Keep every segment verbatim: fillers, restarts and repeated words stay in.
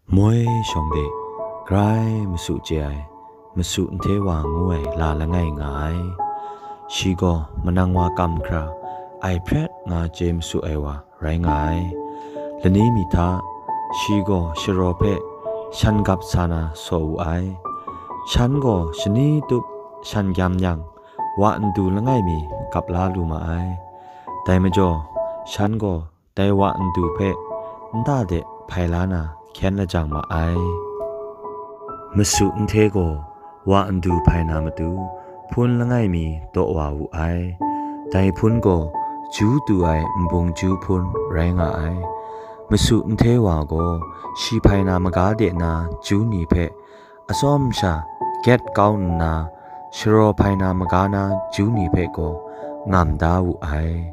Moi shawng de, grai masu chye ai, masu nte wa ngu ai la langai nga ai. Shi gaw manang wa kam hkra, ai hpret nga chye masu ai wa rai nga ai. Lani mi hta, shi gaw sharaw hpe shan gap sa na saw wu ai. Shan gaw shani tup shan gyam yang, wa ndu langai mi gap la lu ma ai. Dai majaw, shan gaw dai wa ndu hpe nta de hpai la na hkyen lajang ma ai. Masu nte gaw wa ndu hpai na matu, hpun langai mi daw wa wu ai. Dai hpun gaw ju tu ai nbung ju hpun rai nga ai. Masu nte wa gaw shi hpai na maga de na ju ni hpe atsawm sha gyet kau nna, sharaw hpai na maga na ju ni hpe gaw ngam da wu ai.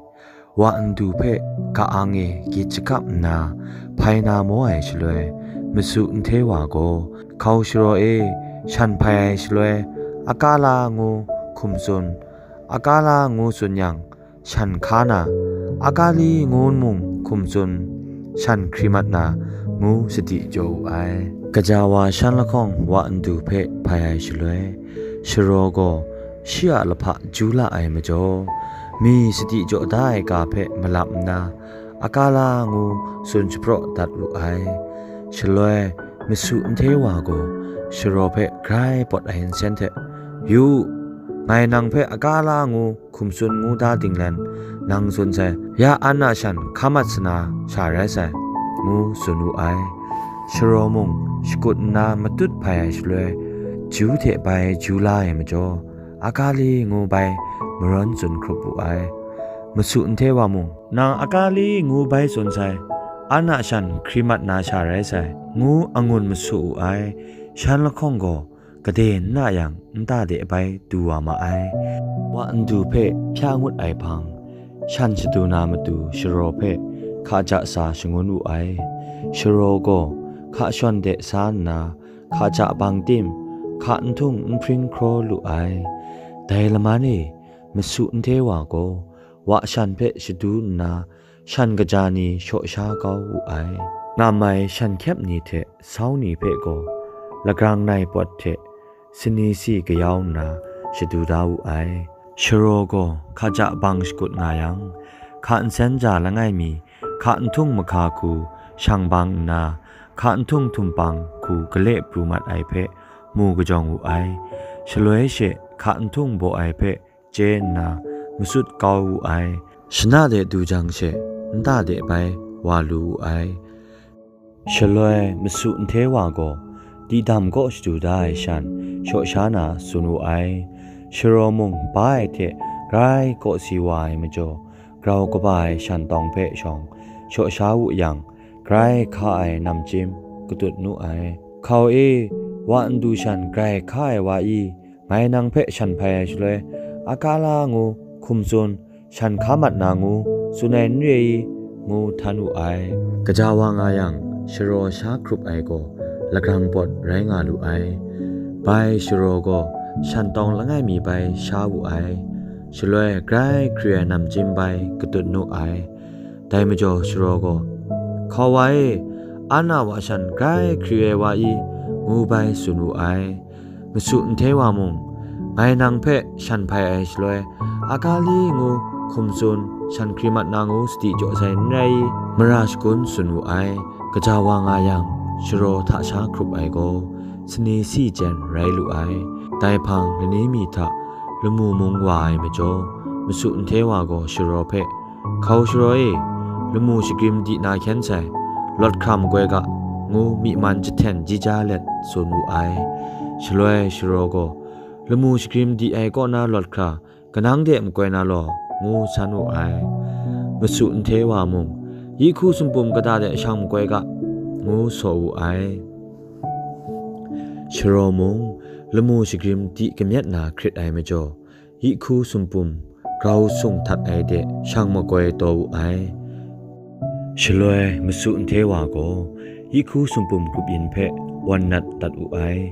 Wa ndu hpe ka-ang e gyit shakap nna hpai na maw ai shaloi, masu nte wa gaw, hkau sharaw e shan hpai ai shaloi, akala ngu hkum tsun, akala ngu tsun yang, shan hka na, akali ngu mung hkum tsun, shan hkri mat na, ngu sadi jaw wu ai. Kaja wa shan lahkawng wa ndu hpe hpai ai shaloi, sharaw gaw shi a lahpa ju la ai majaw, mi sadi jaw da ai ga hpe malap nna, akala ngu tsun shapraw dat wu ai. Shaloi, masu nte wa gaw sharaw hpe grai pawt ai nsen hte, "Yu u, ngai nang hpe akala ngu hkum tsun ngu da dinglen, nang tsun sai, ya an a shan hka mat sana sha rai sai," ngu tsun wu ai. Sharaw mung shakut nna matut hpai ai shaloi, ju hte bai ju la ai majaw, akali ngu bai marawn tsun hkrup wu ai. Masu nte wa mung, "Nang akali ngu bai tsun sai, an a shan hkri mat na sha rai sai," ngu angun masu wu ai. Shan lahkawng gaw gade n na yang, nta de bai du wa ma ai. Wa ndu hpe hpya ngut ai hpang, shan shadu na matu sharaw hpe hka ja sa shangun wu ai. Sharaw gaw hka shawn de sa nna, hka ja bang tim, hka nhtung n hpring hkraw lu ai. Dai laman e, masu nte wa gaw wa shan hpe shadu nna, shan kaja ni shaw sha kau wu ai. Ngam ai shan hkyep ni hte sau ni hpe gaw lagrang nai pawt hte sani si kayau nna shadu da wu ai. Sharaw gaw hka ja bang shakut nga yang, hka nsen ja langai mi, hka nhtung mahka hku shang bang nna, hka nhtung htumpang hku gale pru mat ai hpe mu kajawng wu ai. Shaloi she hka nhtung baw ai hpe chye nna, masut kau wu ai. Shana de du jang she, nta de bai wa lu wu ai. Shaloi masu nte wa gaw, didam kaw shadu da ai shan, shaw sha na tsun wu ai. Sharaw mung ba ai hte grai kawsi wa ai majaw, grau kaba ai shan tawng hpe shawng, shaw sha wu yang, grai hka ai namchyim katut nu ai. "Hkau e, wa ndu shan grai hka ai wa i, ngai nang hpe shan hpai ai shaloi, akala ngu hkum tsun, shan hka mat na ngu tsun ai n re i?" ngu htan wu ai. Kaja wa nga yang, sharaw sha hkrup ai gaw lagrang pawt rai nga lu ai. Bai sharaw gaw shan tawng langai mi bai sha wu ai. Shaloi grai hkri ai namchyim bai katut nu ai. Dai majaw sharaw gaw, "Hkau wa e, an a wa shan grai hkri ai wa i?" ngu bai tsun wu ai. Masu nte wa mung, "Ngai nang hpe shan hpai ai shaloi, akali ngu hkum tsun, shan hkri mat na ngu sadi jaw sai n rai i?" mara shagun tsun wu ai. Kaja wa nga yang, sharaw hta sha hkrup ai gaw, sani si jen rai lu ai. Dai hpang lani mi hta lamu mung wa ai majaw, masu nte wa gaw sharaw hpe, "Hkau sharaw e, lamu shagrim di na hkyen sai, lawt hkra makoi ga," ngu myi man jahten jija let tsun wu ai. Shaloi sharaw gaw, "Lamu shagrim di ai kaw na lawt hkra, kanang de makoi na law?" ngu san wu ai. Masu nte wa mung, "Yi hku sumpum kata de shang makoi ga," ngu saw wu ai. Sharaw mung, lamu shagrim di kamyet na hkrit ai majaw, yi hku sumpum grau sung htat ai de shang makoi taw wu ai. Shaloi masu nte wa gaw yi hku sumpum grup yin hpe wan nat dat wu ai.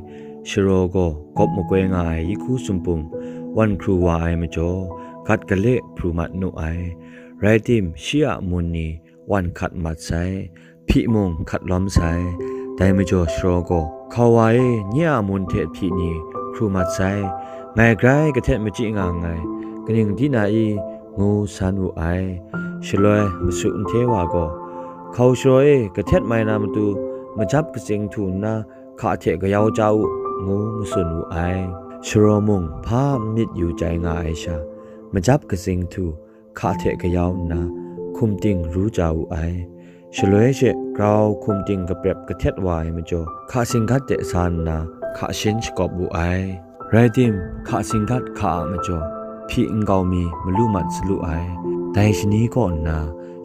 Sharaw gaw gawp makoi nga ai yi hku sumpum wan hkru wa ai majaw, gat gale pru mat nu ai. Rai tim, shi a mun ni wan hkat mat sai, hpyi mung hkat lawm sai, Dai majaw sharaw gaw, "Hkau wa e, nye a mun hte hpyi ni hkru mat sai, ngai grai kahtet machyi nga nngai, kaning di na i?" ngu san wu ai. Shaloi masu nte wa gaw, "Hkau sharaw e, kahtet mai na matu majap katsing htu nna, hka hte kayau chya u," ngu matsun wu ai. Sharaw mung hpa n myit yu chyai nga ai sha, majap katsing htu hka hte kayau nna, hkum ting ru chya wu ai. Shaloi she grau hkum ting kaprep kahtet wa ai majaw, hka singgat de sa nna, hka shin shakawp wu ai. Rai tim, hka singgat hka a majaw, hpyi nkau mi malu mat salu ai. Dai shani kaw nna,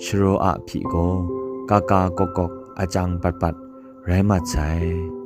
sharaw a hpyi gaw, kaka kawk kawk, achyang bat bat, rai mat sai.